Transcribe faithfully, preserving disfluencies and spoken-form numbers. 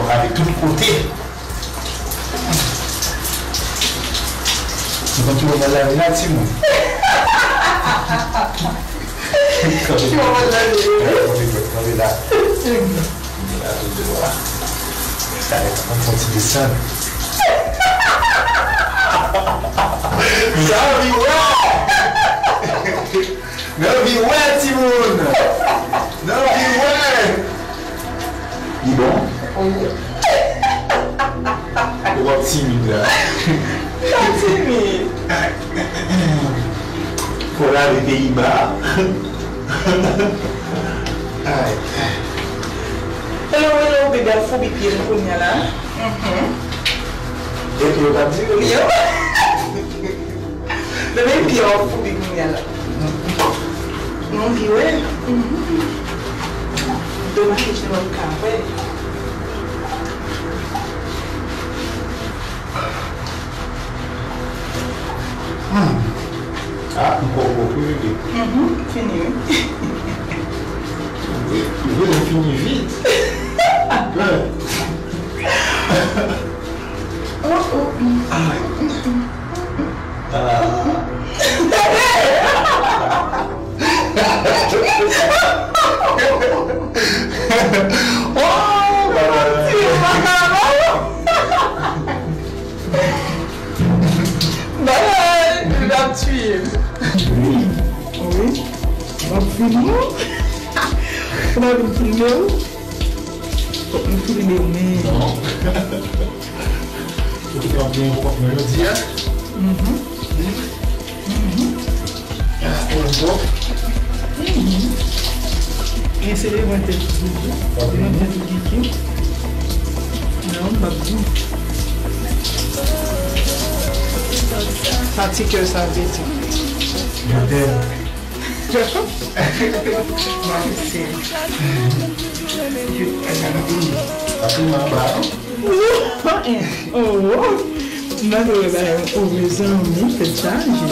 Lave tout kote. Ou konn ki bò m al lave la, timoun? Ki bò m al lave, bebe? Kanpe dwèt, kanpe la. Kanpe la, tout dwat. Sa, ann fè yon ti desann. Sa, anvi wè! N anvi wè, timoun! N anvi wè! Li bon? Ou wap timid la. Pa timid. Fò lave peyi ba. Ay. Hello, hello, bebe ap foubi pye m kounye a la. Mhm. Epi yo t ap di yo. Yo. Bebe, pye w ap foubi kounye a la. Nou anvi wè. Domaj nou p ap ka wè. Hmm. Ah, m poko rive. Mhm, fini, wi. Ou vle, ou vle fini vit. Oh, oh. Ay. Ah. Oh, bagay. Bagay, li ap tiye m. Wi. Wi. W ap filme w? Ou pa vin filme w? Fòk nou filme w, men. Non. Ou te ap gen yon kòk mwen jodi a? Mhm. Mhm. Ah, ou bon? Mhm. Men se devan tèt ou, devan tèt ou kiki. Non, m ap di. Sa ti kè sa vle di. Mwen te Mwen se. Apre m aba. Oh, oh. M pa te wè bagay yo. Oh, mezanmi, tèt chaje.